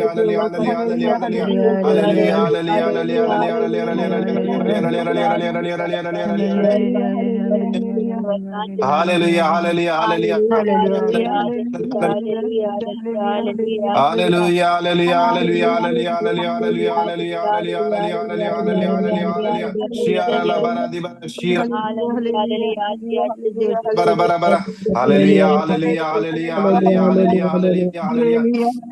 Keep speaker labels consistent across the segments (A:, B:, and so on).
A: hallelujah, hallelujah, hallelujah, hallelujah. Hallelujah, hallelujah, hallelujah, hallelujah, hallelujah, hallelujah, hallelujah, hallelujah. Hallelujah, hallelujah, hallelujah. Hallelujah, hallelujah, hallelujah, hallelujah, hallelujah, hallelujah, hallelujah, hallelujah, hallelujah, hallelujah, hallelujah, hallelujah. Shira la bara di bara shira bara bara bara. Hallelujah, hallelujah, hallelujah, hallelujah, hallelujah, hallelujah, hallelujah.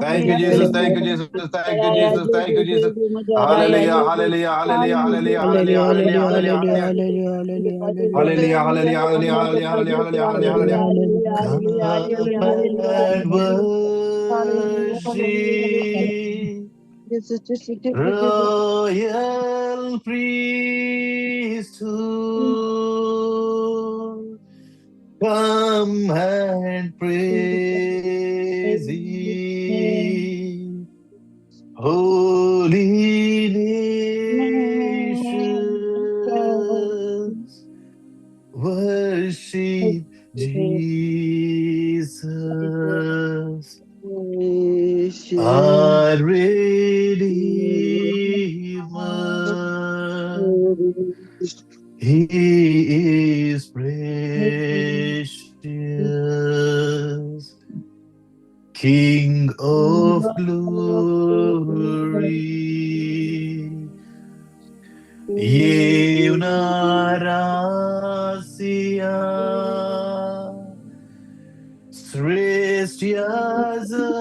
A: Thank you, Jesus. Thank you, Jesus. Thank you, Jesus. Thank you, Jesus. Hallelujah, hallelujah, hallelujah, hallelujah, hallelujah, hallelujah, hallelujah. Hallelujah, hallelujah, hallelujah, hallelujah, hallelujah, hallelujah, hallelujah. Come and worship royal priesthood. Come and praise Him, holy nations. Worship Jesus, our Redeemer. He is precious, King of glory. Yevnarasiya Shrestha Yazaka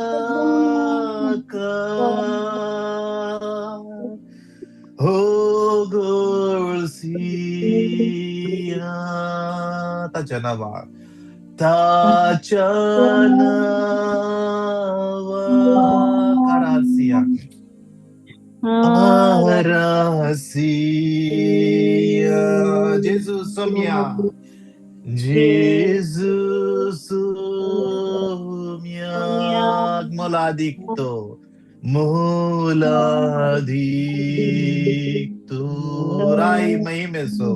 A: O Gorsia Tajanava Tajanava Karasia Arasia Jesus Somya Jesus Somya Moladicto Moladicto Rai Mahimeso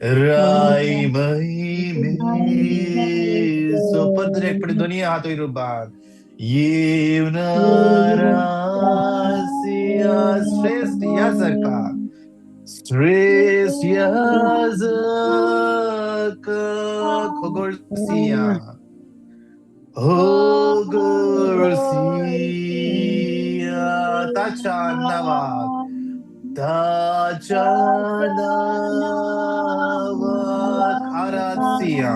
A: Rai Mahimeso परत एक पटी दोन्ही हात वयर उबार येवनारासिया श्रेष्ठ याजका श्रेष्ठ याजक खोगोळसिया होगोळसिया ताच्या नावात ताच्या नावात आरासिया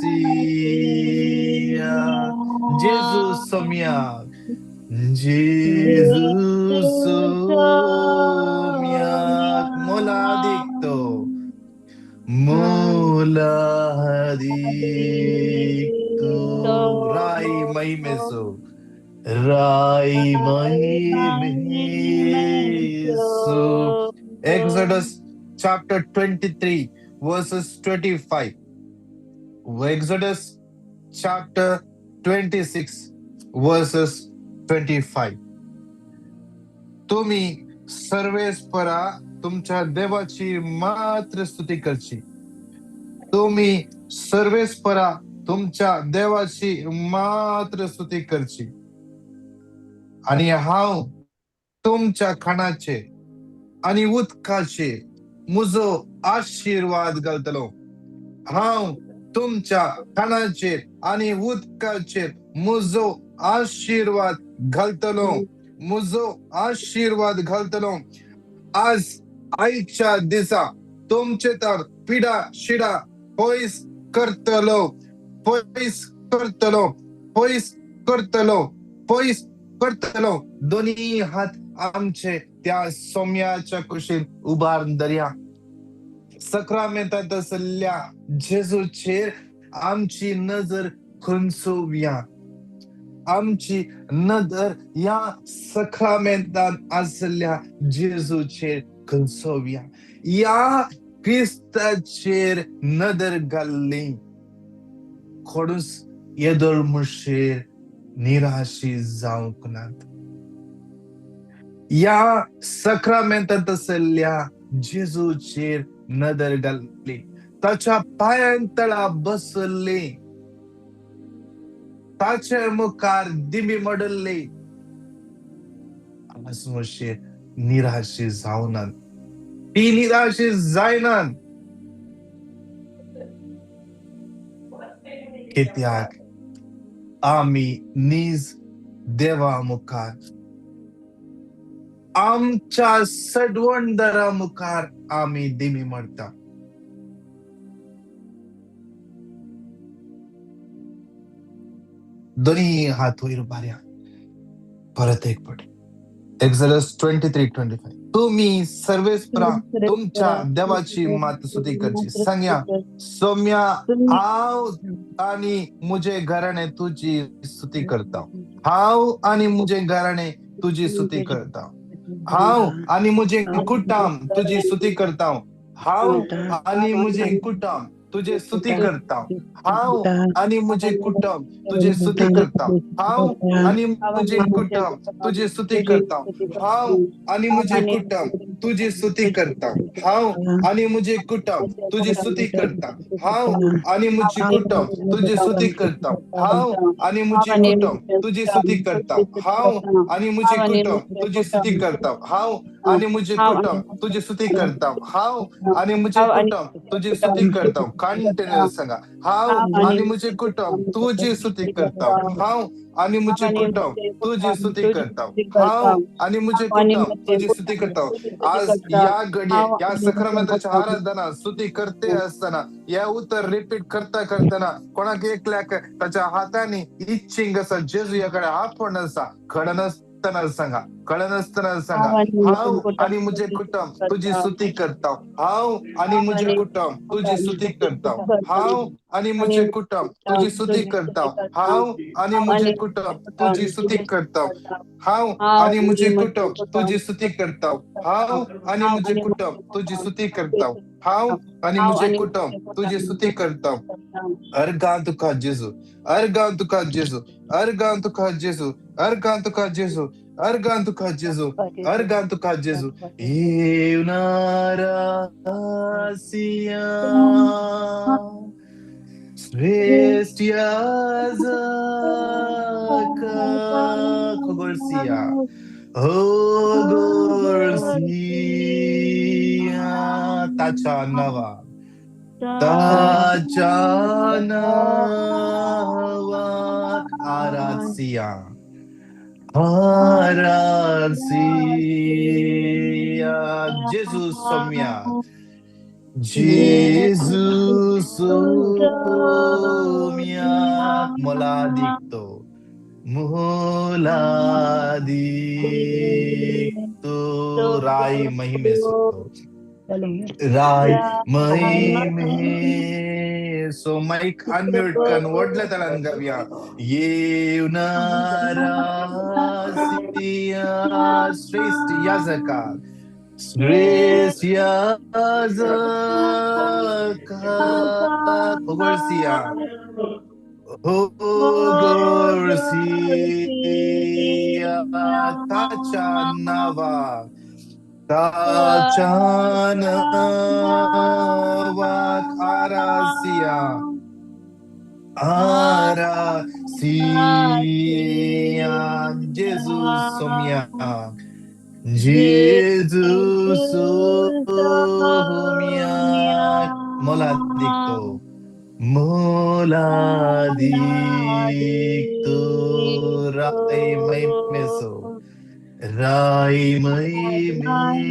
A: आरासिया जेजू सोम्या जेजू सोम्या मोलादिक्तो मोलादिक्तो राई महिमेसो राई महिमेसो. Exodus chapter 23 verses 25. Exodus chapter 26 verses 25. तुम्ही सर्वेस्परा तुमच्या देवाची मात्र स्तुती करची. तुम्ही सर्वेस्परा तुमच्या देवाची मात्र स्तुती करची आणि हांव तुमच्या खाणाचे आणि उदकाचे मुजो आशीर्वाद घालतलो. हांव तुमच्या खाणाचेर आणि उदकाचेर मुजो आशीर्वाद घालतलो, मुजो आशीर्वाद घालतलो. आज आयच्या दिसा तुमचे तर पिडा शिडा पयस करतलो, पयस करतलो, पयस करतलो, पयस करतलो. दोन्ही हात आमचे त्या सोम्याच्या कुशीन उबारून धरया. सक्रामेंतांत आसल्या जेजूचेर आमची नजर खंचोवया. आमची नदर ह्या सक्रामेंतांत आसल्या जेजूचेर खंचोवया. ह्या क्रिस्ताचेर नदर घाल्ली कोणूच येदोळ मुशेर निराशी जावंक नात. ह्या सक्रामेंतांत आसल्या जेजूचेर नदर घाल्ली, ताच्या पांयां तळा बसली, ताचे मुखार दिमी मोडल्ली आज मातशे निराशे जावनात, ती निराशे जायनात, कित्याक आमी नीज देवा मुखार, आमच्या सडवणदारा मुखार आमी दिमी मरता. दोन्ही हात वयर बारया परत एक पट. एक्झोडस 23:25. तुम्ही सर्वेस्परा तुमच्या देवाची मात स्तुती करची. सांग्या सौम्या, हांव आणि मुझे घराणे तुझी स्तुती करता. हांव आणि मुझे घराणे तुझी स्तुती करता. हांव आणि मुझे कुटुंब तुझी स्तुती करता. हांव आणि मुझे कुटुंब तुझे स्तुती करता. हांव आणि मुझे कुटुंब तुझे स्तुती करता. हांव आणि मुझे कुटुंब तुझे स्तुती करता. हांव आणि मुझे कुटुंब तुझी स्तुती करता. हांव आणि मुझे कुटुंब तुझी स्तुती करता. हांव आणि मुझे कुटुंब तुझी स्तुती करता. हांव आणि मुझे कुटुंब तुझी स्तुती करता. हांव आणि मुझे कुटुंब तुझी स्तुती करता. हांव आणि मुझे कुटुंब तुझी स्तुती करता. हांव आणि मुझे कुटुंब तुझी स्तुती करता. कंटिन्यू सांगा. हांव आणि मुझे कुटुंब तुझी स्तुती करता. हांव आणि मुझे कुटुंब तुझी स्तुती करता. हांव आणि मुझे कुटुंब तुझी स्तुती करता. आज या घडये या सक्रमताच्या आराधना स्तुती करते असताना या उतर रिपीट करता करताना कोणाक एकल्याक ताच्या हातांनी इच्छिंग आसा जेजूया कडेन आपोवण आसा, कळनासतना सांगा, कळनासतना सांगा. हांव आणि मुझे कुटुंब तुझी स्तुती करता. हांव आणि मुझे कुटुंब तुझी स्तुती करता. हांव आणि मुझे कुटुंब तुझी स्तुती करता. हांव आणि मुझे कुटुंब तुझी स्तुती करता. हांव आणि मुझे कुटुंब तुझी स्तुती करता. हांव आणि मुझे कुटुंब तुझी स्तुती करता. हांव आणि मुझे कुटुंब तुझी स्तुती करता. अर्गां तुका जेजू, अर्गां तुका जेजू, अर्गां तुका जेजू, अर्गां तुका जेजू, अर्गां तुका जेजू, अर्गां तुका जेजू. येवनारासिया श्रेष्ठ याजका होगोळसिया, होगोळसिया ताच्या नावा, ताच्या नावाक आरासिया, आरासिया. जेजू सौम्या, जेजू सौम्या मोलादिकतो, मोलादिकतो राय महिमेसो, राय महिमेसो. माईक अनम्यूट कर, व्हडल्या ताळ्यान गावया. येवनारासिया श्रेष्ठ याजका, श्रेष्ठ याजका होगोळसिया, होगोळसिया ताच्या नावा, ताच्या नावाक आरासिया, आरासिया. जेजू सौम्या, जेजू सौम्या मोलादिकतो, मोलादिकतो राय महिमेसो, राय महिमेसो.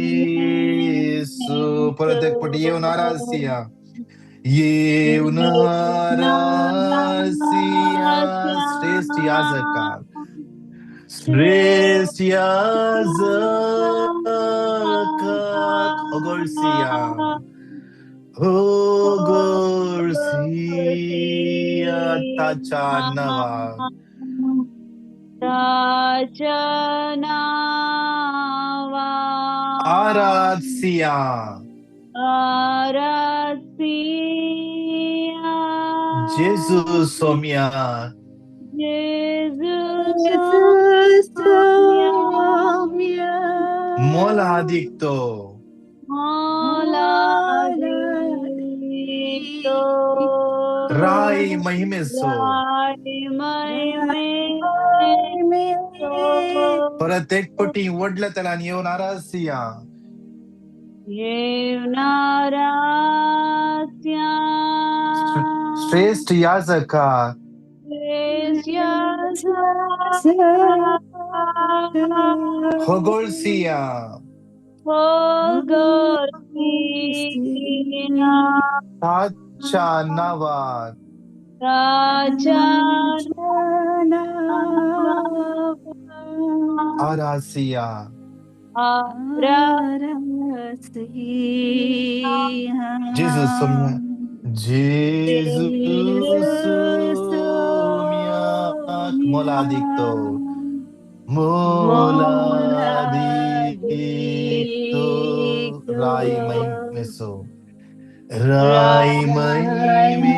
A: परत एक पट येवन आरासिया, येवन आरासिया श्रेष्ठ याजका, श्रेष्ठ याजका होगोळसिया, होगोळसिया ताच्या नावा,
B: ताच्या नावा
A: आरासिया,
B: आरासिया.
A: जेजू सौम्या,
B: जेजू
A: मोलादिकतो,
B: मोलादिकतो
A: राय महिमेचो परत एक पटी व्हडल्या तेलान येवन आरासिया श्रेष्ठ याजका होगोळसिया ताच्या नावात आरासिया जेजू सोम्या जेजू सोम्याक मोलादीक तो मोलादीक तो राय महिमेचो राय महिमेचो.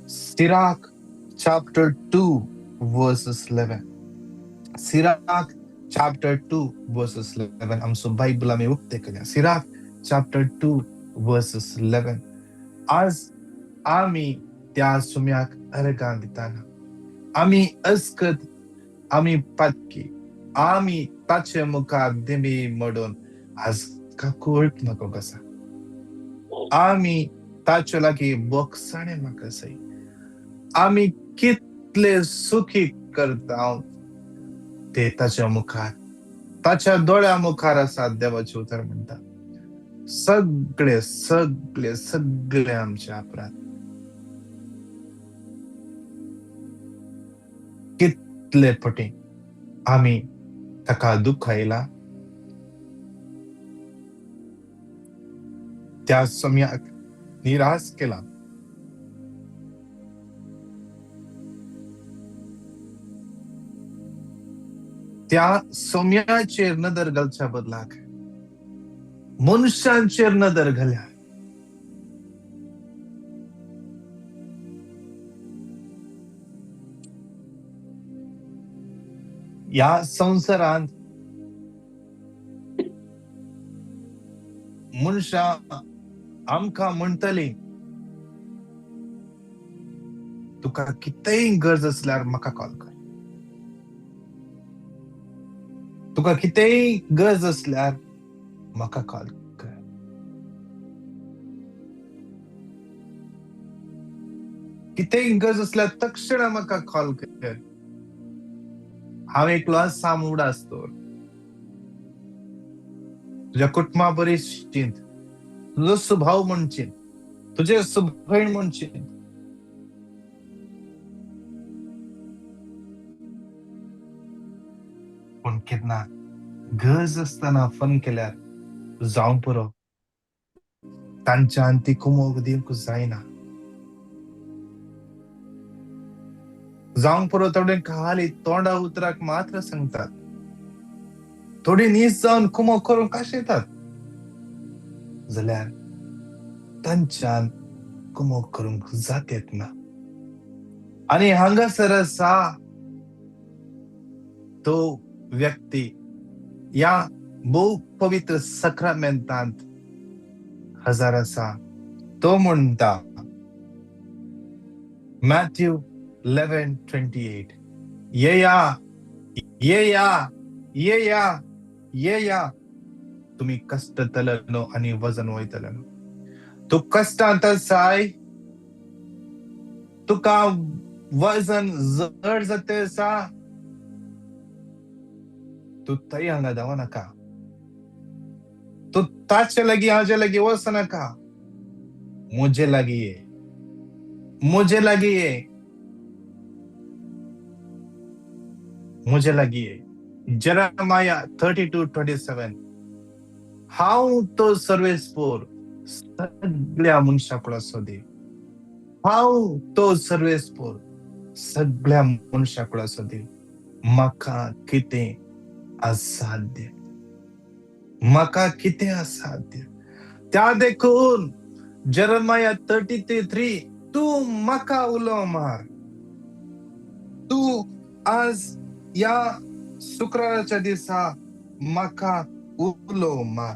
A: Sirach chapter 2 verses 11. Sirach chapter 2 verses 11. आमचो बायबल आमी उक्ते करया. Sirach chapter 2 verses 11. आज आमी त्या सुम्याक अर्गां दिताना आमी अस्कत आमी पातकी आमी ताचे मुखार दिमी मोडून आज काकूळट नको कसा आमी ताचे लागीं बोगसाणे म्हाका सई आमी कितले सुखी करता ते ताच्या मुखार ताच्या दोळ्या मुखार आसा. देवाचें उतर म्हणटा सगळे सगळे सगळे आमचे अपराध कितले पटी आमी ताका दुख्ख आयला त्या सम्याक निराश केला. त्या सोम्याचेर नदर घालच्या बदलाक मनशांचेर नदर घाल्या. ह्या संवसारांत मनशां आमकां म्हणटलीं तुका कितेंय गरज आसल्यार म्हाका कॉल कर, तुका कितेंय गरज आसल्यार म्हाका कॉल कर. कितेंय गरज आसल्यार तक्षणा म्हाका कॉल कर. हांव एकलो आसा म्हूण उडास दवर. तुज्या कुटुंबा बरी चिंत, तुजो स्वभाव म्हूण चिंत, तुजे सुभयण म्हूण चिंत. पूण केन्ना गरज आसतना फोन केल्यार जावंक पुरो तांच्यान ती कुमोक दिवंक जायना. जावंक पुरो थोडे खाली तोंडा उतराक मात्र सांगतात, थोडी नीस जावन कुमोक करूंक कशें येतात जाल्यार तांच्यान कुमोक करूंक जात येतना. आनी हांगासर आसा तो व्यक्ती ह्या भोव पवित्र सक्रामेंतांत हजर आसा. तो म्हणटा मॅथ्यू 11:28 येया येया येया येया तुमी कश्टतले न्हू आनी वजन वयतले न्हू. तूं कश्टांत आसाय, तुका वजन जड जाता आसा, तूं थंय हांगा धांव नाका, तूं ताचे लागीं हाजे लागीं वचनाका, म्हजे लागीं ये, म्हजे लागीं ये, म्हजे लागीं ये. जेरेमाया 32:27 हांव तो सर्वेस्पोर सगळ्या मनशा कडेन देव. हांव तो सर्वेस्पोर सगळ्या मनशा कडेन देव. म्हाका कितें असाध्य, म्हाका कितें असाध्य. त्या देखून जेरेमाया 33:3 तूं म्हाका उलो मार. तूं आज ह्या शुक्राराच्या दिसा म्हाका उलो मार.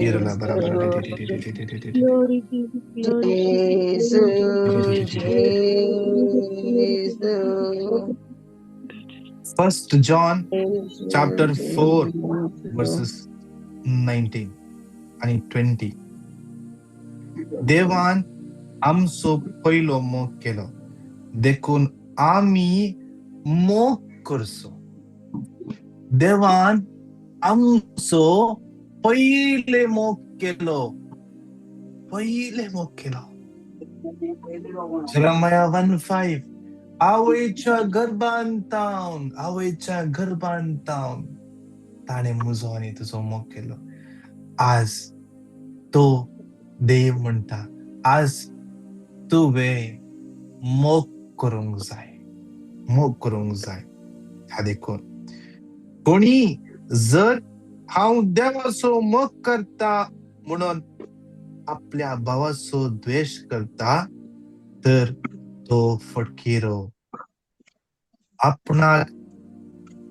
A: Irala bara bara di di di di di di di di di.
B: Glory Jesus, glory Jesus, glory Jesus, glory Jesus, glory
A: First John chapter 4 verses 19 आनी 20. देवान आमचो पयलो मोग केलो देखून आमी मोग करचो. देवान आमचो पयले मोग केलो, पयले मोग केलो. Jeremiah 1:5. आवयच्या गर्भांत तावन, आवयच्या गर्भांत तावन ताणें म्हजो आनी तुजो मोग केलो. आज तो देव म्हणटा, आज तुवें मोग करूंक जाय, मोग करूंक जाय. ह्या देखून कोणी जर हांव देवाचो मोग करता म्हणून आपल्या भावाचो द्वेश करता तर तो फटकिरो. आपणाक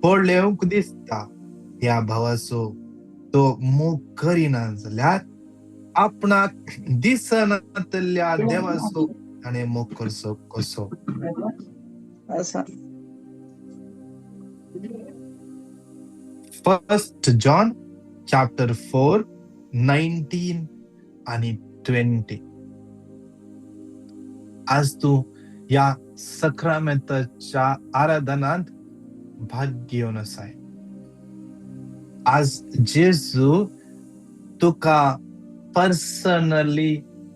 A: पळोवंक दिसता त्या भावाचो तो मोग करिना जाल्यार आपणाक दिसनातल्या देवाचो ताणें मोग करचो कसो? First John chapter 4 19 आनी 20. आज तूं ह्या सक्रामेंताच्या आराधनांत भाग घेवन आसाय. आज जेजू तुका पर्सनली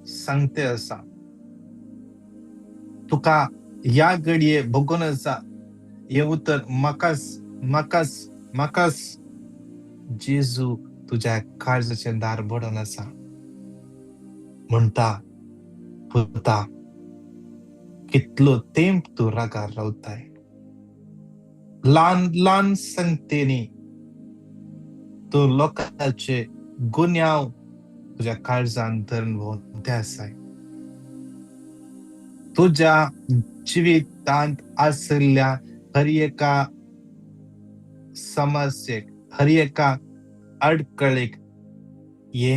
A: सांगते आसा, तुका ह्या घडये भोगून आसा हें उतर म्हाकाच म्हाकाच म्हाकाच. जेजू तुज्या काळजाचें दार बडोवन आसा, म्हणटा पुता कितलो तेंप तूं रागार रावताय, ल्हान ल्हान संगतेनी तूं लोकांचे गुन्यांव तुज्या काळजान धरून भोंवते आसाय. तुज्या जिवितांत आशिल्ल्या हर एका समस्येक, हर एका अडकळीक हे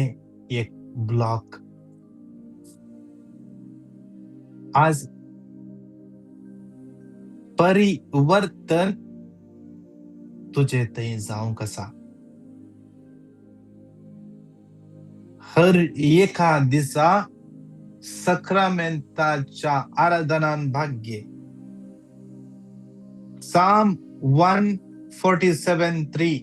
A: एक ब्लॉक. आज परिवर्तन तुजे थंय जावंक आसा. हर एका दिसा सक्रामेंताच्या आराधनान भाग घे. Psalm 147:3.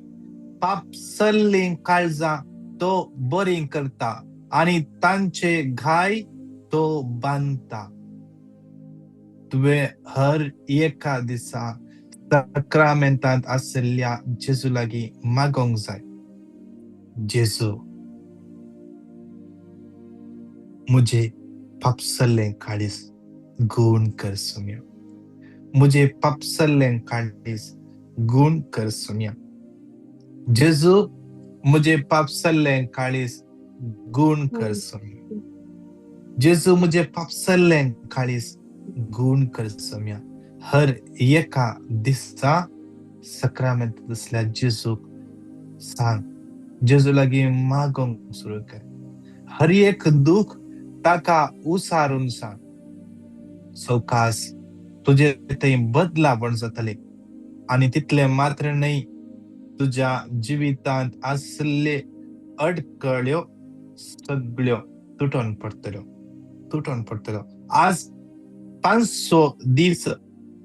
A: पापसल्लीं काळजां तो बरी करता आनी तांचे घाय तो बांदता. तुवें हर एका दिसा सक्रामेंतांत आशिल्ल्या जेजू लागीं मागोंक जाय, जेजू म्हजे पापसल्लें काळीज गूण कर सोम्या, म्हजे पापसल्लें काळीज गूण कर सोम्या, जेजू म्हजे पापसल्लें काळीज गूण कर सोम्या, जेजू म्हजे पापसल्लें काळीज गूण कर सोम्या. हर एका दिसा सक्रामेंत दिसल्या जेजूक सांग, जेजू लागीं मागोंक सुरू कर. हर एक दुख ताका उसारून सांग. सवकास तुजे थंय बदलावण जातले आनी तितले मात्र न्हय, तुज्या जिवितांत आशिल्ले अडकळ्यो सगळ्यो तुटोन पडटल्यो, तुटोन पडटल्यो. आज 500 दीस,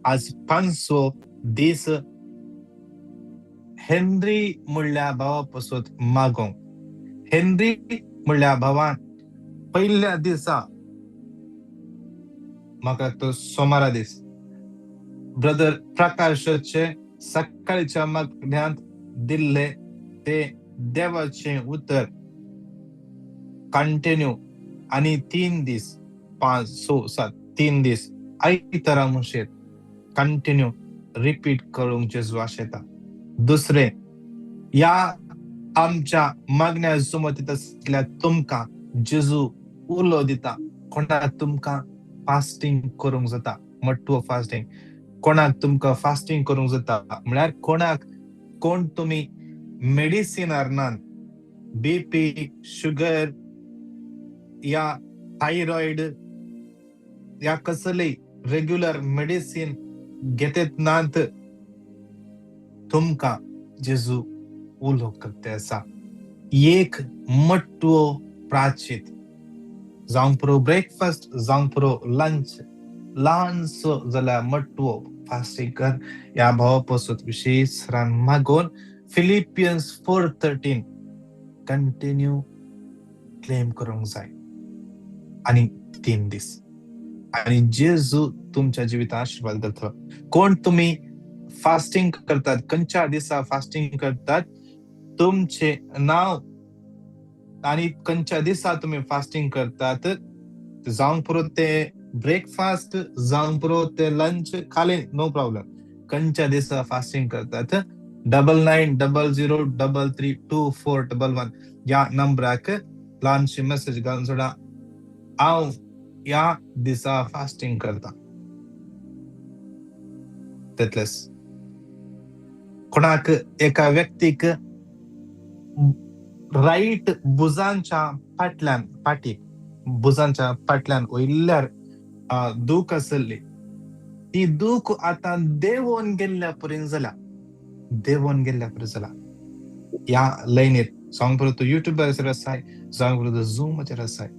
A: आज 500 दीस हेनरी म्हणल्या भावा पसत मागोंक. हेनरी म्हणल्या भावान पयल्या दिसा, म्हाका तो सोमारा दीस, ब्रदर प्रकाशाचे सकाळच्या मागण्यांत दिल्ले ते देवाचें उतर कंटिन्यू आनी 3 दीस, 5, 6, 7, 3 दीस आयतारा मुशेत कंटिन्यू रिपीट करूंक जेजू आशेता. दुसरें, ह्या आमच्या मागण्या जुमतीत आसल्या तुमकां जेजू उलो दिता. कोणाक तुमकां फास्टींग करूंक जाता, मट्टू फास्टींग, कोणाक तुमकां फास्टींग करूंक जाता म्हळ्यार कोणाक कोण तुमी मेडिसिनार नात, बीपी, शुगर या थायरॉइड या कसले रेग्युलर मेडिसिन घेतात नात, तुमकां जेजू उलो करते आसा. एक मट्टो प्राचित जावंक पुरो ब्रेकफास्ट, जावंक पुरो लंच, ल्हानसो जाल्यार मट्टो फास्टींग कर. ह्या भावा पासून विशेश रान मागोवन फिलिपियन्स 4:13 कंटिन्यू क्लेम करूंक जाय आनी 3 दीस आनी जेजू तुमच्या जिवितांत आशिर्वाद करतलो. कोण तुमी फास्टींग करतात, खंयच्या दिसा फास्टींग करतात, तुमचे नांव आनी खंयच्या दिसा तुमी फास्टींग करतात, जावंक पुरो ते ब्रेकफास्ट, जावंक पुरो ते लंच, खाली नो प्रॉब्लम. खंयच्या दिसा फास्टींग करतात 9900 33 2411 ह्या नंबराक ल्हानशी मेसेज घालून सोडा, हांव ह्या दिसा फास्टींग करता. तितलेच. कोणाक एका व्यक्तीक रायट भुजांच्या फाटल्यान, फाटीक भुजांच्या फाटल्यान वयल्यार दूख आसली, ती दूख आतां देंवोन गेल्ल्या पर्यंत जाल्या, देंवोन गेल्ल्या पर्यंत जाला. ह्या लायनीर जावंक पुरो तूं युट्यूबाचेर आसाय, जावंक पुरो तूं झुमाचेर आसाय,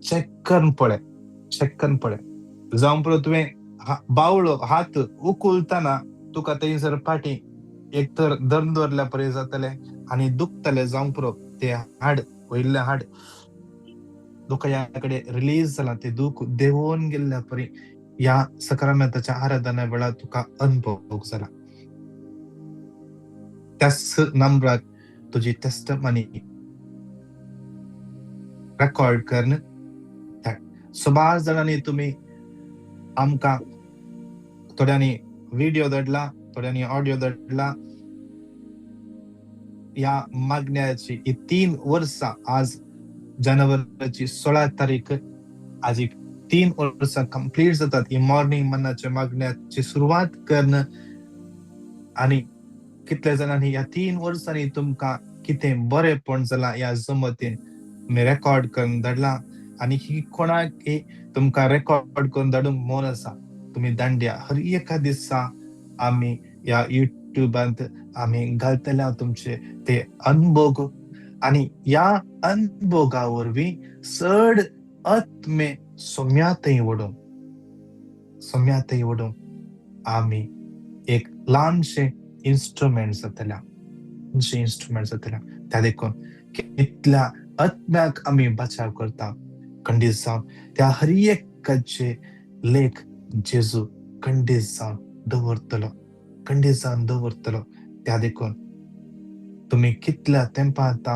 A: चॅक करून पळय, चॅक करून पळय. जावंक पुरो तुवें बावळो हात उखलतना तुका थंयसर फाटीं एक तर धरून दवरल्या पर्यंत जातलें आनी दुखतलें, जावंक पुरो ते हाड वयलें हाड तुका ह्या कडेन रिलीज जालां, ते दूख देंवोन गेल्ल्या परी ह्या सकरामेंताच्या आराधना वेळार तुका अनुभव जाला. त्याच नंबराक तुजी टेस्टमनी रेकॉर्ड करून धाड. सुमार जाणांनी तुमी आमकां थोड्यांनी व्हिडिओ धाडला, थोड्यांनी ऑडियो धाडला. ह्या मागण्याची ही 3 वर्सां, आज जानेवारीची 16 तारीख, आज 3 वर्सां कंप्लीट जातात ही मॉर्निंग मनाच्या मागण्याची सुरवात करून. आनी कितल्या जाणांनी ह्या 3 वर्सांनी तुमकां कितें बरेंपण जालां ह्या जमतीन तुमी रेकॉर्ड करून धाडला. आनी ही कोणाक तुमकां रेकॉर्ड करून धाडूंक मन आसा, तुमी दांड्या. हर एका दिसा आमी ह्या युट्यूबांत आमी घालतले तुमचे ते अनभोग, आनी ह्या अनभोगा वरवीं चड आत्मे सोम्यातय वडूंक, सोम्यातय वडूंक आमी एक ल्हानशें इन्स्ट्रुमेंट जातल्या, ल्हानशें इन्स्ट्रुमेंट जातल्या. त्या देखून कितल्या आत्म्याक आमी बचाव करता खंडीत जावन, त्या हर एकाचे लेख जेजू खंडीत जावन दवरतलो, खंडीत जावन दवरतलो. त्या देखून तुमी कितल्या तेंपांत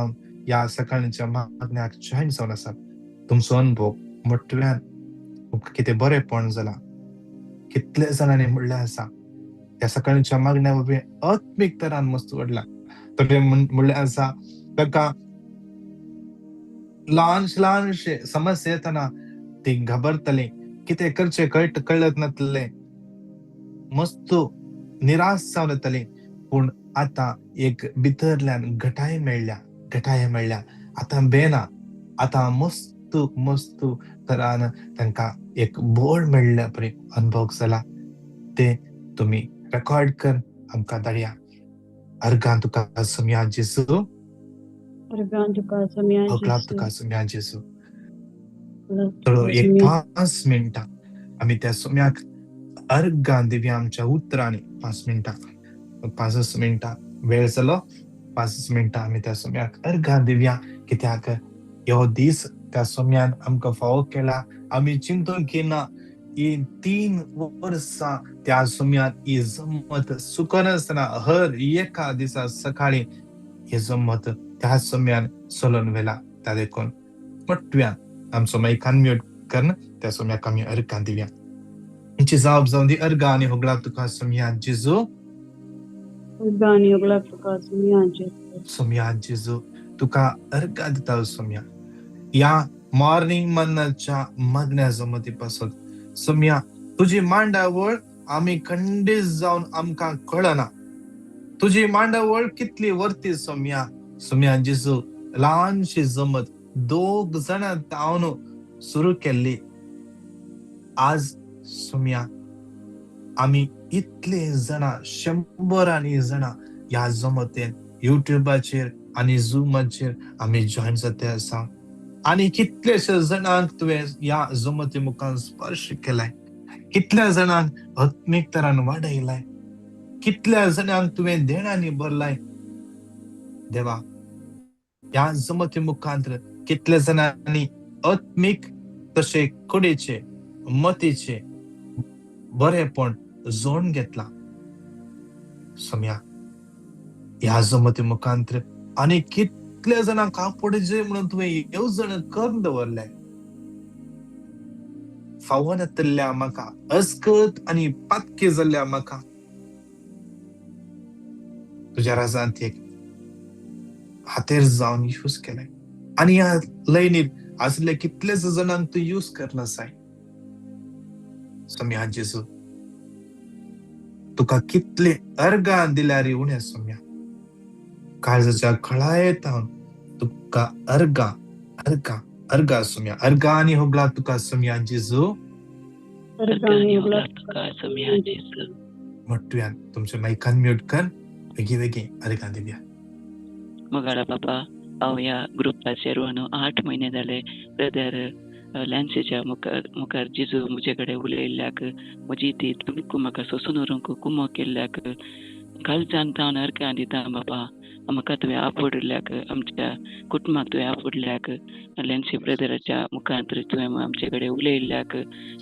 A: ह्या सकाळच्या मागण्याक जॉयन जावन आसात, तुमचो अनुभव मोठ्यान कितें बरेंपण जालां, कितले जाणांनी म्हणलें आसा त्या सकाळच्या मागण्या वरवीं आत्मीक तरान मस्त वाडला. थोडे म्हणलें आसा ताका ल्हान ल्हानशे समस्या येतना ती घाबरतली, कितें करचें कळत नासलें, मस्त निराश जावन येतली. पूण आतां एक भितरल्यान घटाय मेळ्ळ्या, घटाय मेळ्ळ्या, आतां बेना, आतां मस्त मस्त तरान तांकां एक बोळ मेळ्ळ्या परी अनुभव जाला. ते तुमी रेकॉर्ड कर आमकां धाडया. अर्गां तुका सोम्या जेजू,
B: अर्गां तुका सोम्या
A: होगलाप
B: जेजू,
A: तुका सोम्या जेजू. थोडो एक 5 मिनटां आमी त्या सोम्याक अर्गां दिवया आमच्या उतरांनी. 5 मिनटां, 5 मिनटां वेळ जालो, 5 मिनटां आमी त्या सोम्याक अर्गां दिवया. कित्याक ह्यो दीस त्या सोम्यान आमकां फावो केला. आमी चिंतून केन्ना ही 3 वर्सां त्या सोम्यान ही जमत चुकनासतना हर एका दिसा सकाळी ही जमत त्या सोम्यान चलोवन व्हेला. त्या देखून मोठ्यान आमचो मायक अनम्यूट करून त्या सोम्याक आमी अर्गां दिवया. आमची जाप जावन दी अर्गां आनी होगलाप तुका सोम्या जेजू,
B: अर्गां आनी होगलाप तुका सोम्या जेजू,
A: सोम्या जेजू तुका अर्गां दिता सोम्या. ह्या मॉर्निंग मनाच्या मागण्या जमती पासून सोम्या तुजी मांडावळ आमी खंडीत जावन आमकां कळना. तुजी मांडावळ कितली वर्ती सोम्या,
C: सुम्या जेजू ल्हानशी जमत दोग जाणां तावन सुरू केल्ली आज सुम्या आमी इतले जाणां शंबरांनी जाणां ह्या जमतेन युट्यूबाचेर आनी झुमाचेर आमी जॉयन जाते आसा आनी कितलेशे जाणांक तुवें ह्या जमती मुखार स्पर्श केलाय, कितल्या जाणांक आत्मीक तरान वाडयलाय, कितल्या जाणांक तुवें देणांनी भरलाय. देवा, ह्या जमती मुखांत कितल्या जाणांनी आत्मीक तशें कुडीचे मतीचे बरेपण जोड घेतला. सोम्या, ह्या जमती मुखांत आनी कितल्या जाणांक कापड म्हणून तुवें येवजण करून दवरले. फावो नातल्या म्हाका अस्कत आनी पातके जाल्ल्या म्हाका तुज्या राजांत एक हातेर जावन यूज केलें आनी ह्या लयनीत आसले कितलेच जाणांक तूं यूज करना साय. सोम्या जेजू, तुका कितले अर्गां दिल्यार उणें. सोम्या, काळजाच्या खळायेतावन तुका अर्गां अर्गां अर्गां सोम्या, अर्गां आनी होगला तुका सोम्या जेजू. मोटव्यान तुमच्या मायकान म्यूट कर, बेगी बेगी अर्गां दिवया.
D: मोगाळा बाबा, हांव ह्या ग्रुपाचेर 8 म्हयने जाले. ब्रदर लॅन्सीच्या मुखार मुखार जिजू म्हजे कडेन उलयल्ल्याक, म्हजी ती दुख्ख म्हाका सोंसून व्हरूंक कुमो केल्ल्याक कालच्यान तावन अर्गां दिता बाबा. म्हाका तुवें आपोडल्याक, आमच्या कुटुंबाक तुवें आपोडल्याक, लॅन्सी ब्रदराच्या मुखार तुवें आमचे कडेन उलयल्ल्याक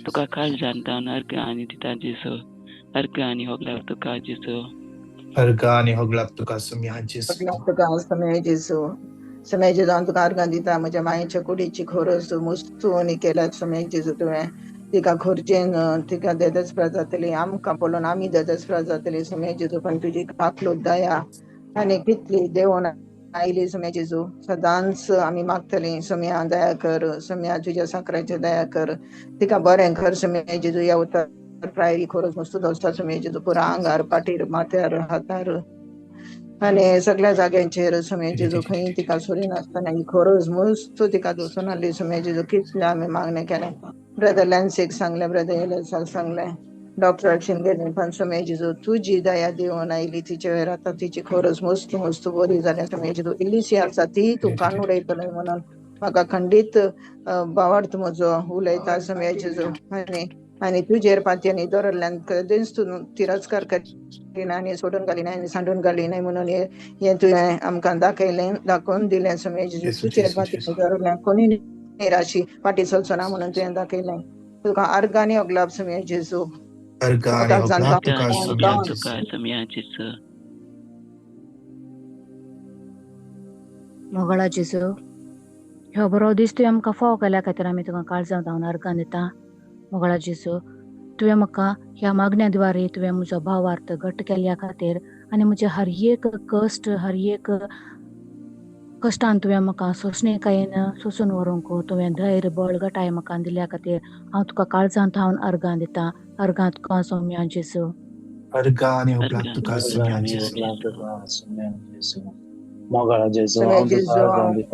D: तुका काळजान तावन अर्गां आनी दिता जेजू. अर्गां आनी होगलाक तुका जेजू.
C: अर्गां आनी होगलाक तुका सोम्या जेजू.
B: तुका सोम्या जेजू. सोम्या जेजू, हांव तुका अर्गां दिता. म्हज्या मायेच्या कुडीची खोरस मुस्तू केल्या सोम्या जेजू तुवें. तिका खोरजेन तिका देदस्प्रा जातली, आमकां पळोवन आमी देदस्प्रा जातली सोम्या जेजू. पण तुजी काकलूत दया आनी कितली देवून आयली सोम्या जेजू. सदांच आमी मागतली सोम्या दया कर, सोम्या तुज्या साकराचे दया कर, तिका बरें कर सोम्या जेजू. ह्या उतर प्रायरी खोरस मस्तू दोसता सोम्या जेजू, पुरा आंगार पाटीर माथ्यार हातार आनी सगळ्या जाग्यांचेर सोम्या जेजू. खंय तिका सोरी नासतना ही खोरस मस्त तिका दोसून आसली सोम्या जेजू. कितलें आमी मागणें केलें, ब्रदर लॅन्सीक सांगलें, ब्रदर एलेसाक सांगलें, डॉक्टराकशीन गेलें, पण सोम्या जेजू तुजी दया दिवन आयली तिचे वेर. आतां तिची खोरस मस्त मस्त बरी जाल्या सोम्या जेजू. इल्लीशी आसा ती तूं कान उडयतलें म्हणून म्हाका खंडीत भावार्थ म्हजो उलयता सोम्या जेजू. आनी आनी तुजेर पातयांनी दवरल्यान कदीच तूं तिरस्कार करिना आनी सोडून घालिना आनी सांडून घालिना म्हणून हें तुवें आमकां दाखयलें, दाखोवन दिलें सोम्या जेजू. तुजेर पातयांनी दवरल्यान कोणी निराशी फाटीं चलचो ना म्हणून तुवें दाखयलें. तुका अर्गांनी अगलाब सोम्या जेजू.
C: अर्गां आनी होगलाब तुका सोम्या जेजू.
E: मोगळा जेजू, ह्यो बरो दीस तुवें आमकां फावो केल्या खातीर आमी तुका काळजांत धांवन अर्गां दिता. मोगळा जेजू, तुवें म्हाका ह्या मागण्या द्वारे तुवें म्हजो भावार्थ घट केल्ल्या खातीर आनी म्हजे हर एक कश्ट, हर एक कश्टान तुवें म्हाका सोंसणेकायेन सोंसून व्हरूंक तुवें धैर्य बळ घटाय म्हाका दिल्या खातीर हांव तुका काळजांत थावन अर्गां दिता. अर्गां तुका सोम्या जेजू.
C: अर्गां आनी होगलाब तुका सोम्या जेजू.
F: मोगाळा जेजू,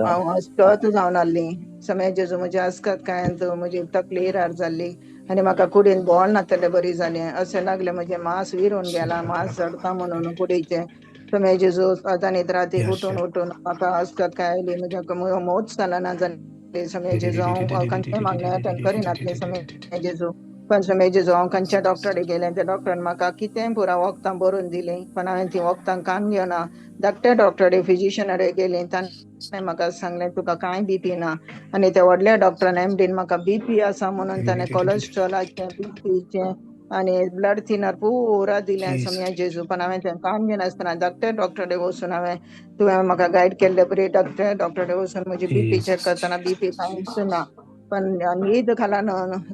B: हांव अस्कत जावन आसली सोम्या जेजू. म्हज्या अस्कत कांय म्हजी तकली रार जाल्ली आनी म्हाका कुडीन बोळ नातले बरी जालें अशें लागलें. म्हजें मांस विरून गेलां, मांस झडता म्हणून कुडीचें सोम्या जेजू. आतां राती उठून उठून म्हाका अस्कत काय आयली, म्हज्या मोच चलना जाली सोम्या जेजू. हांव खंयचें मागणें अटेंड करिनासलें सोम्या जेजू. पण सोम्या जेजू, हांव खंयच्या डॉक्टराक गेलें, त्या डॉक्टरान म्हाका कितें पुरा वखदां बरोवन दिलीं, पण हांवें तीं वखदां कान घेवना. धाकट्या डॉक्टराक फिजिशियना कडेन गेलीं, ताणें म्हाका सांगलें तुका कांय बीपी ना. आनी त्या व्हडल्या डॉक्टरान एमडीन म्हाका बीपी आसा म्हणून ताणें कोलेस्ट्रॉलाचें, बीपीचें आनी ब्लड थिनर पुरा दिलें सोम्या जेजू. पण हांवें तें कान घेनासतना धाकट्या डॉक्टरा कडेन वचून हांवें तुवें म्हाका गायड केल्ले बरी डॉक्टर कडेन वचून म्हजी बीपी चॅक करतना बीपी कांयच ना. पण न्हीद खालान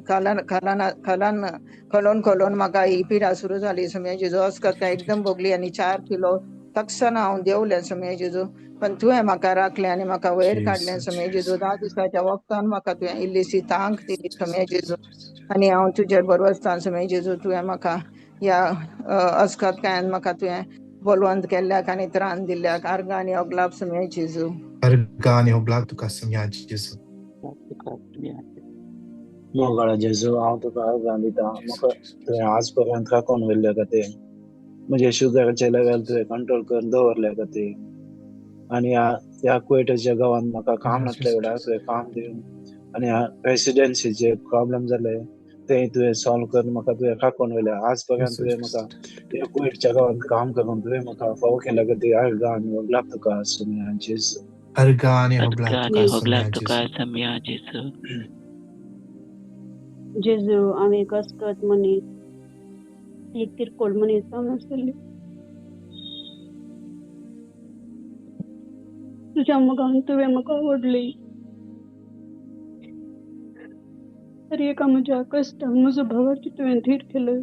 B: खालान खालान खालान खलोन खलोन म्हाका ही पिडा सुरू जाली सोम्या जेजू. अस्कत एकदम भोगली आनी 4 किलो तक्षण हांव देंवलें सोम्या जेजू. पण तुवें म्हाका राखलें आनी म्हाका वयर काडलें सोम्या जेजू. 10 दिसाच्या वखदान म्हाका तुवें इल्लीशी तांक दिली सोम्या जेजू आनी हांव तुजेर बरवसतां सोम्या जेजू. तुवें म्हाका ह्या अस्कत कांय म्हाका तुवें बलवंत केल्ल्याक आनी त्राण दिल्ल्याक आर्गां आनी ओगलाब सुमया जेजू.
A: अर्गां आनी ओगलाब तुका सुमया जेजू.
F: मोगाळा जेजू, हांव तुका अर्गां दिता. म्हाका तुवें आज पर्यंत राखून व्हेल्ल्या खातीर, म्हजे शुगराचे लेवल तुवें कंट्रोल करून दवरल्या खातीर, आनी ह्या कुवेटाच्या गांवांत म्हाका काम नासल्या वेळार तुवें काम दिवन, आनी ह्या रेसिडेन्सीचे प्रॉब्लम जाले ते तुवें सॉल्व करून म्हाका तुवें राखून व्हेल्या. आज पर्यंत तुवें म्हाका ह्या कुवेटच्या गांवांत काम करून तुवें म्हाका फावो केल्या खातीर अर्गां आनी ओगलाब तुका सुमया जेजू.
A: अर्गां आनी ओगलाब तुका
D: सुमया जेजू.
G: जेजू, हांव एक अस्कत मनीस, एक किरकोळ मनीस जावन आसली. तुज्या मोगान तुवें म्हाका व्हडली. हर एका म्हज्या कश्टान म्हजो भावाची तुवें धीर केलो.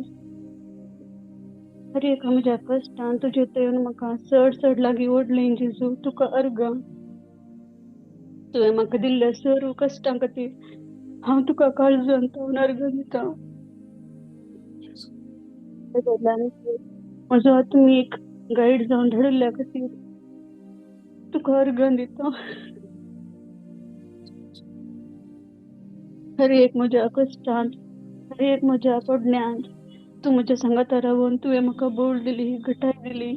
G: हर एका म्हज्या कश्टान तुजे दयेन म्हाका चड चड लागीं ओडलें जेजू. तुका अर्गां. तुवें म्हाका दिल्ल्या सर्व कश्टां खातीर हांव तुका काळजान तावन अर्गां दिता. म्हजो आत्मीक गायड जावन धाडिल्ल्या खातीर तुका अर्गां दिता. हर एक म्हज्या कश्टांत, हर एक म्हज्या पडण्यांत तूं म्हज्या सांगाता रावन तुवें म्हाका बळ दिली, घटाय दिली.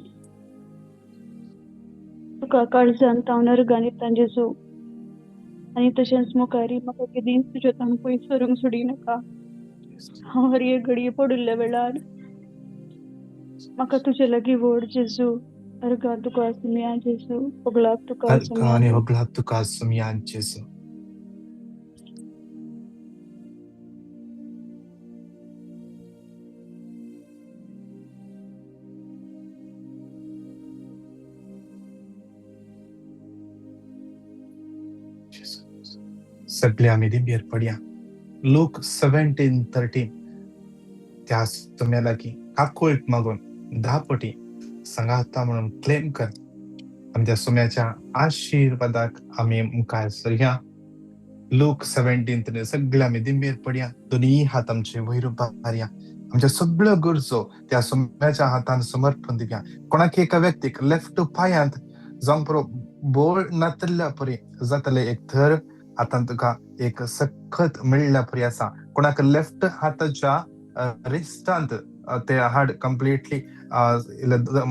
G: तुका काळजान तावन अर्गां दिता जेजू. आनी तशेंच मुखारी म्हाका केदींच तुज्या तावन पयस व्हरूंक सोडी नाका. हांव हर एक घडये पडिल्ल्या वेळार म्हाका तुजे लागीं व्हड जेजू. अर्गां तुका सुमया जेजू. होगलाब तुका
A: अर्गां आनी होगलाब तुका सुमया जेजू. सगळे आमी दिंबेर पडया. लूक 17:13 त्या सुम्या लागीं काकुळट मागून 10 पटी सांगाता म्हणून क्लेम कर. आमी त्या सुम्याच्या आशिर्वादाक आमी मुखार सरया. लूक 17:13 सगळे आमी दिंबेर पडया. दोनूय हात आमचे वयर उबारया. आमच्या सगळ्यो गरजो त्या सुम्याच्या हातान समर्पण दिवया. कोणाक एका व्यक्तीक लेफ्ट पांयांत जावंक पुरो बोळ नातल्या परी जातले एक थर आतां तुका एक सखत मेळ्ळ्या परी आसा. कोणाक लेफ्ट हाताच्या रिस्टांत ते हाड कंप्लिटली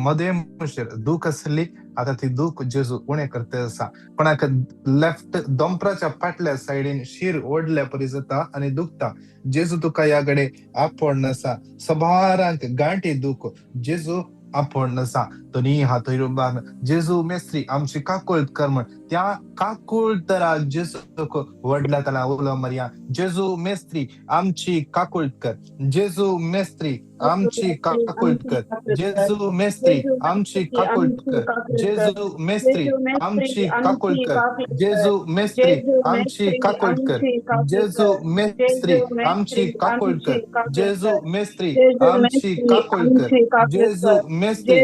A: मदें मुशीर दूख आसली, आतां ती दूख जेजू उणें करता आसा. कोणाक लेफ्ट दोंपराच्या फाटल्या सायडीन शीर ओडल्या परी जाता आनी दुखता, जेजू तुका ह्या कडेन आपोवन आसा. सबारांक गांठी दूख जेजू आपोवन आसा. दोनी हात वयर उबार जेजू मेस्त्री आमची काकुळट कर म्हण त्या काकुळटरा जेजूक व्हडल्या ताला उलो मारया. जेजू मेस्त्री आमची काकुळट कर. जेजू मेस्त्री आमची काकुळट कर. जेजू मेस्त्री आमची काकुळट कर. जेजू मेस्त्री आमची काकुळट कर. जेजू मेस्त्री आमची काकुळट कर. जेजू मेस्त्री आमची काकुळट कर. जेजू मेस्त्री आमची काकुळट कर. जेजू मेस्त्री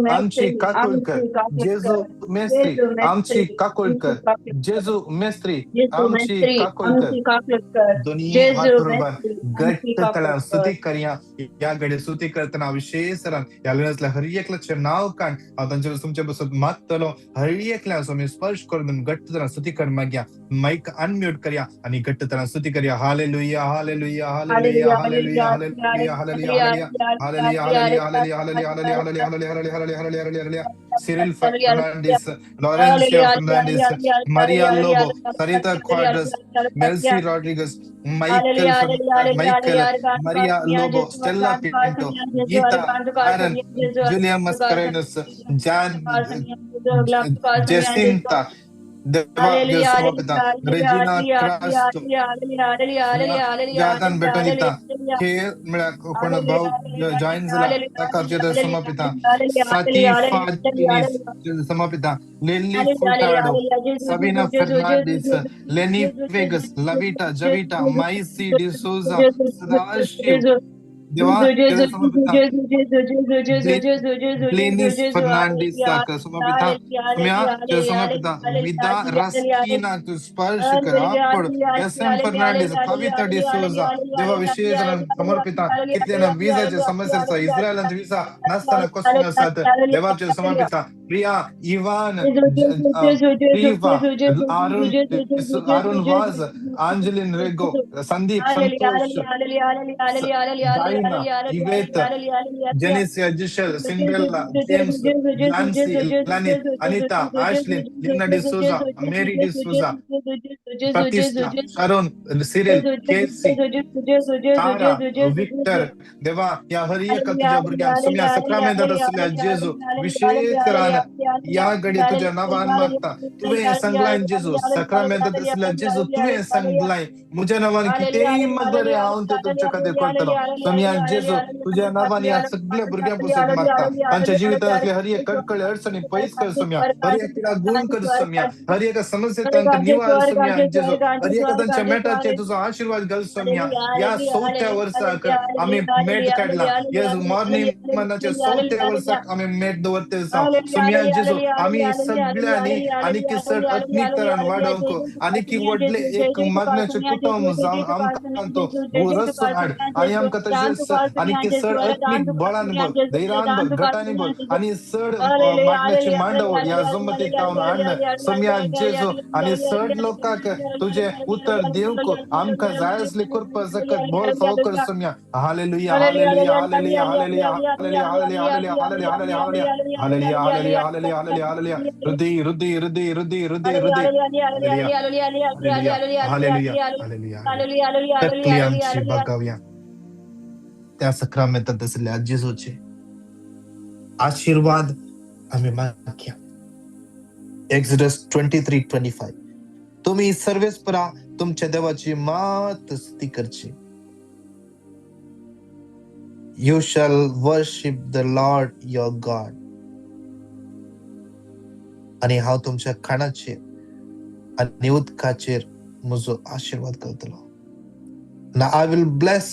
A: आमची काकुळट कर. जेजू मेस्त्री आमची काकुळट कर. जेजू मेस्त्री आमची काकुळट कर. दोन्ही हात बरोबर घट्ट तळान स्तुती करया. ह्या घडये स्तुती करतना विशेष ह्या लग्नांतल्या हर एकल्याचें नांव काड. हांव तांचे तुमचे बसत मागतलो. हर एकल्या स्वामी स्पर्श करून घट्ट तरान स्तुती कर मागया. मायक अनम्यूट करया आनी घट्ट तरान स्तुती करया. Hallelujah hallelujah hallelujah hallelujah hallelujah hallelujah hallelujah hallelujah hallelujah hallelujah hallelujah hallelujah hallelujah hallelujah hallelujah. Cyril Fernandes, Laurentia Fernandes, Maria Lobo, Sarita Quadras, Melcy Rodriguez, Michael, Michael, Maria Lobo, Stella Pinto, Geeta, Aaron, Julia Mascarenhas, Jan, Jacinta, Deva Regina Crasto, Jatan Betonita, K कोण भाऊ join जाला ताका समर्पिता. Satifa समर्पिता. Lily Furtado, Sabina Fernandes, Lenny Vegas, Lavita, Javita, Maisi D'Souza, Sadashiv, देवा समर्पिता ब्लेनिस फर्नांडिसाक समर्पिता सोम्या समर्पिता विदा रास्कीनाक स्पर्श कर आपड S M Fernandes कविता डिसोजा देवा विशेष समर्पिता कितले ना विजाचे समस्या आसा इस्रायलांत विजा नासतना कसलो आसात देवाचे समर्पिता Priya Ivan Riva Arun Arun Vaz Angeline Rego Sandeep Santosh Diana Yvette Jenicia Jishel Cinderella James Nancy Lanit Anita Ashlyn Lina D'Souza Mary D'Souza Pratishtha Sharon Cyril Casey Tara Victor देवा ह्या हर एका तुज्या भुरग्यांक सोम्या सक्रामेंतांत आसल्या जेजू विशेष करान ह्या घडये तुज्या नांवान मागता तुवें सांगलाय जेजू सक्रामेंतांत आसल्या जेजू तुवें सांगलाय म्हज्या नांवान कितेंय मागलें हांव तें तुमच्या खातीर करतलो. सोम्या जेजू तुज्या नांवान ह्या सगळ्या भुरग्यां पसून मागता तांच्या जिवितांत असले हर एक कटकळे अडचणी पयस कर सोम्या, हर एक पिडा गुण कर सोम्या, हर एका समस्ये तांकां निवार सोम्या जेजू, हर एका तांच्या मेटाचेर तुजो आशिर्वाद घाल सोम्या. ह्या चवथ्या वर्साक आमी मेट काडला, ह्या मॉर्निंग मनाच्या चवथ्या वर्साक आमी मेट दवरते सोम्या जेजू. आमी सगळ्यांनी आनीक चड आत्मीक तरान वाडोवंक आनीक व्हडले एक मागण्याचें कुटुंब जावन आमकां तो रचून हाड आनी आमकां तशेंच आनीक चड आत्मीक बळान भर, धैर्यान भर, घटानी भर आनी चड मागण्याची मांडावळ ह्या जमतीक जावन हाड सोम्या जेजू. आनी चड लोकांक तुजें उतर दिवंक आमकां जाय आसली कृपा सकत बोल फावो कर Saumya. Hallelujah hallelujah hallelujah hallelujah hallelujah hallelujah hallelujah hallelujah hallelujah hallelujah hallelujah hallelujah hallelujah. हृदय हृदय हृदय हृदय हृदय हृदय हालेलुया हालेलुया हालेलुया हालेलुया. तकली आमची बागावया त्या सक्रामेंतांत आसल्या जेजूचे आशीर्वाद आमी मागया. एक्सोडस 23:25 तुम्ही सर्वेस्परा तुमच्या देवाची मात स्तुती करची. You shall worship the Lord your God. आनी हांव तुमच्या खाणाचेर आनी उदकाचेर म्हजो आशिर्वाद करतलो. Now I will bless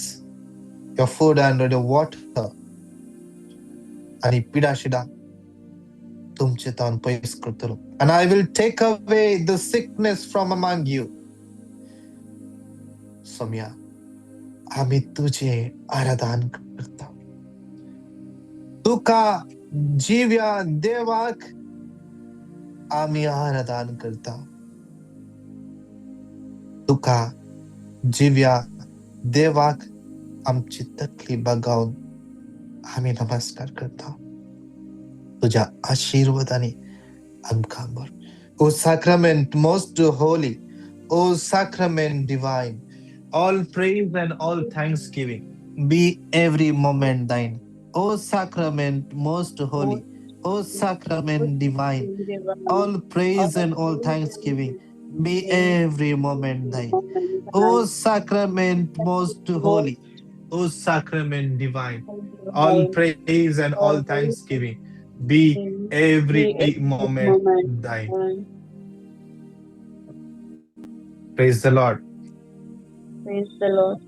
A: your food and your water. आनी पिडा शिडा तुमचे तावन पयस करतलो. And I will take away the sickness from among you. Saumya आमी तुजें आराधन करता. तुका जिव्या देवाक आमी आराधन करता. तुका जिव्या देवाक आमची तकली बागावन आमी नमस्कार करता. तुज्या आशिर्वादांनी आमकां भर. O sacrament most holy, O sacrament divine, all praise and all thanksgiving be every moment thine. O sacrament most holy, O sacrament divine, all praise and all thanksgiving be every moment thine. O sacrament most holy, O sacrament divine, all praise and all thanksgiving be every moment thine. Praise the Lord.
G: Praise the Lord.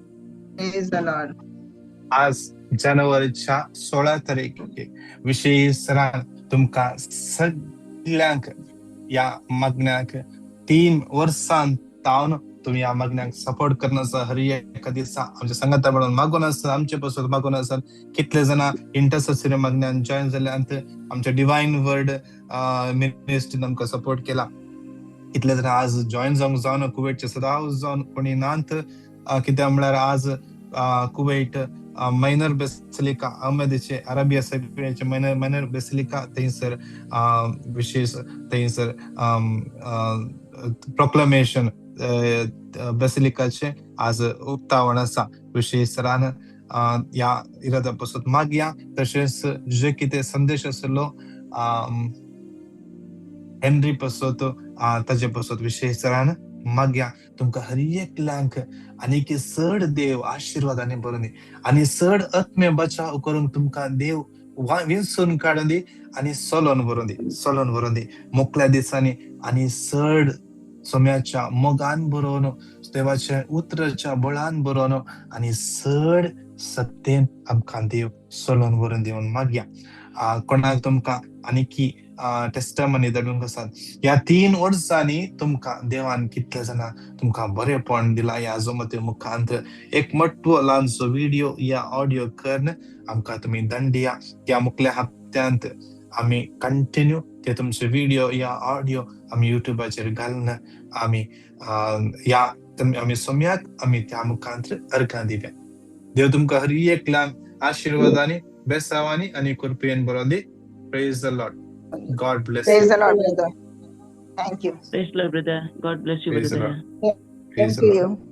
B: Praise the Lord.
A: आज जानेवारीच्या 16 तारखेक विशेष तुमकां सगळ्यांक ह्या मागण्याक 3 वर्सां तावन तुमी ह्या मागण्याक सपोर्ट करना आसा. हर एका दिसा आमच्या संगता म्हणून मागून आसा, आमचे पासत मागून आसात. कितले जाणां इंटरसेसरी मागण्यान जॉयन जाल्यात, आमच्या डिवायन वर्ड मिनिस्ट्रीन आमकां सपोर्ट केला. कितले जाणां आज जॉयन जावंक जावन कुवेटचे सदांच जावन कोणी नात, कित्याक म्हळ्यार आज कुवेट मायनर बेसिलिका अहमदीचे अरेबिया सभेचे मायनर बेसिलिका थंयसर विशेष थंयसर प्रोक्लमेशन बेसिलिकाचे आज उक्तावण आसा. विशेष सरान ह्या इरादा पासून मागया. तशेंच जे कितें संदेश आसलो हेनरी पासत ताजे पासत विशेष सरान मागया. तुमकां हर एकल्यांक आनीक चड देव आशिर्वादांनी भरून दी आनी चड आत्म्य बचाव करूंक तुमकां देव विंचून काडून दी आनी सोलोन भरून दी, सोलोन भरून दी मोकल्या दिसांनी आनी चड सोम्याच्या मोगान बरोवन देवाच्या उतराच्या बळान बरोवन आनी चड
C: सत्तेन आमकां देव चलोवन व्हरून दिवन मागया. कोणाक तुमकां आनी टेस्टमनी धाडूंक आसात, ह्या 3 वर्सांनी तुमकां देवान कितले जाणां तुमकां बरेपण दिलां ह्या जोमते मुखांत एक मट्टो ल्हानसो व्हिडियो या ऑडियो करून आमकां तुमी दंडिया. ह्या मुखल्या हप्त्यांत आमी कंटिन्यू ते तुमचे व्हिडियो या ऑडियो आमी युट्यूबाचेर घालून आमी ह्या आमी सोम्याक आमी त्या मुखांत अर्गां दिव्या. देव तुमकां हर एकल्यान आशिर्वादांनी, बेसावानी आनी कृपेन बरो दी. Praise the Lord. God bless
B: Praise
C: you.
B: the Lord, brother. Thank you.
D: Praise Lord, brother. God bless you,
A: Praise the
D: brother.
A: Lord. Praise
B: Thank
A: the Lord.
B: you.